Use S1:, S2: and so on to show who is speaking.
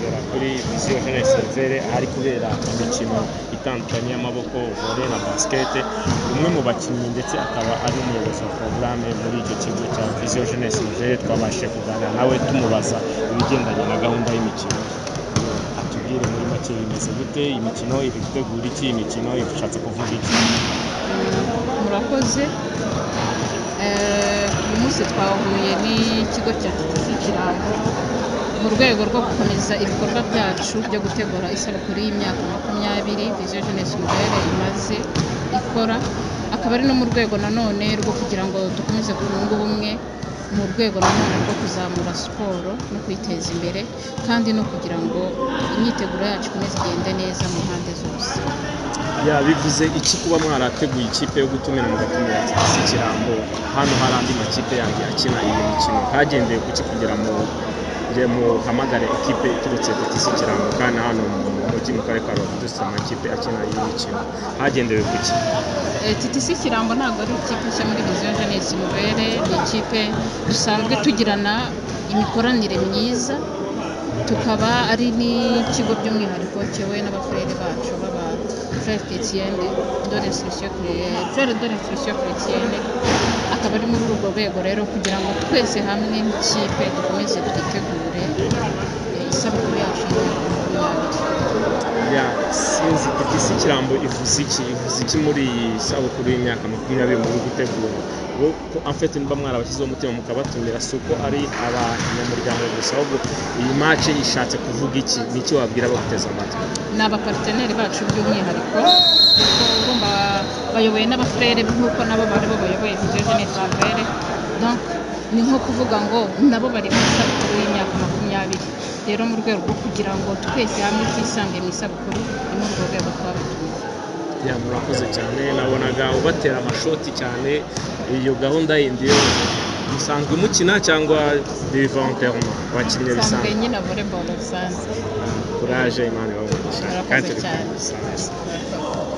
S1: Kwizera kuri Vision Jeunesse Nouvelle, ahari kubera imikino itandukanye y'amaboko, volley na basket. Umwe mu bakinnyi ndetse akaba ari n'umuyobozi wa porogaramu muri icyo kigo cya Vision Jeunesse Nouvelle, twabashije kuganira nawe tumubaza ibigendanye na gahunda y'imikino. Atubwire muri make bimeze gute, imikino iri gutegura iki, imikino ishatse kuvuga iki?
S2: Murakoze. Uyu munsi twahuye n'ikigo cya TTC Kirambo mu rwego rwo gukomeza ibikorwa byacu byo gutegura isabukuru y'imyaka 20 Vision Jeunesse Nouvelle imaze ikora, akaba ari no mu rwego nanone rwo kugira ngo dukomeze twunge ubumwe, mu rwego nanone rwo kuzamura siporo no kwiteza imbere, kandi no kugira ngo imyiteguro yacu ikomeze igende neza mu mpande zose.
S1: Ya, bivuze iki kuba mwarateguye ikipe yo gutumira, mugatumira TTC Kirambo? Hano hari andi makipe yandi akina iyi mikino. Hagendeye kuki kugira mu muhamagare ikipe iturutse TTC Kirambo, kandi hano mu mujyi, mu karere ka Rubavu, dufite amakipe akina iyi mikino? Hagendewe kuki?
S2: TTC Kirambo ntabwo ari ikipe nshya muri Vision Jeunesse Nouvelle, ni ikipe dusanzwe tugirana imikoranire myiza, tukaba ari n'ikigo by'umwihariko cyewe n'abafurere bacu b'aba Frère Chrétienne de l'instruction, Frère de l'instruction chrétienne. Akaba ari muri urwo rwego rero kugira ngo twese hamwe nk'ikipe dukomeze twitegure isabukuru yacu y'imyaka 20.
S1: Ya, sinzi, TTC Kirambo ivuze iki, ivuze iki muri iyi sabukuru y'imyaka 20 muri gutegura? Bo ko en fait niba mwarabashyizeho umutima mukabatumira, si uko ari abanyamuryango gusa, ahubwo iyi match ishatse kuvuga iki? Ni iki wabwira abaguteze amatwi?
S2: Ni abaparteneri bacu by'umwihariko, kuko urumva bayoboye n'abafurere nk'uko nabo bari bo bayoboye Vision Jeunesse Nouvelle. Donc ni nko kuvuga ngo nabo bari mu isabukuru y'imyaka 20. Rero mu rwego rwo kugira ngo twese hamwe twisange mu isabukuru, ni muri urwo rwego twabatumiye.
S1: Ya, murakoze cyane. Nabonaga ubatera amashoti cyane. Iyo gahunda yindi yo musanzwe mukina cyangwa ni volontairement abakinnyi
S2: Nsanzwe
S1: bisanzwe?
S2: Nyina volleyball bisanzwe.
S1: Courage, Imana ibahe umugisha.
S2: Murakoze
S1: Kandi turi
S2: cyane.
S1: kumwe. Sawa.